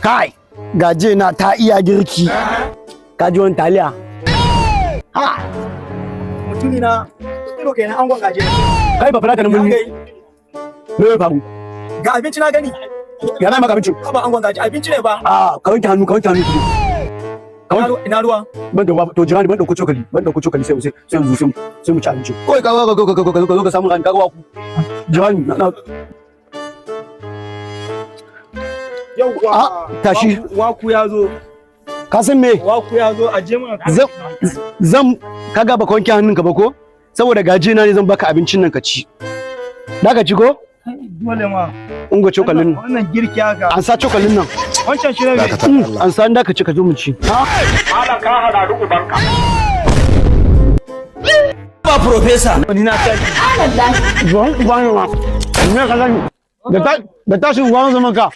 Kai, gaje na ta iya girki. Ka ji wani taliya? Ha. Mutumi na ino kenan, angon gaje. Kai, ba fara ka nan mun. Kai. Me ya faru? Ga abinci na gani. Ya zai maka abinci? Ba angon gaje, abinci ne ba. A ka wanke hannu, ka wanke hannu. Ka wanke. Ina ruwa? Ban da ruwa, to jira ni, ban dauko cokali, ban dauko cokali, sai yanzu sai mu ci abinci. Kawai ka ka samu ran ka ga ku. Jira ni na. Yauwa. Ah, tashi. Waku ya zo. Ka san me? Waku ya zo, aje mana. Zan kaga baka wanke hannunka ba ko? Saboda gaje na ne zan baka abincin nan ka ci. Da ka ci ko? Dole ma. Ungo cokalin nan. Wannan girki haka. An sa cokalin nan. Wancan shi ne me? Dakata Allah. An sa da ka ci, ka zo mu ci. Malam, ka hada ubanka. Ba professor. Ni na tashi. Zuwan uban ma. Me ka gani? Da tashin uwan zaman ka.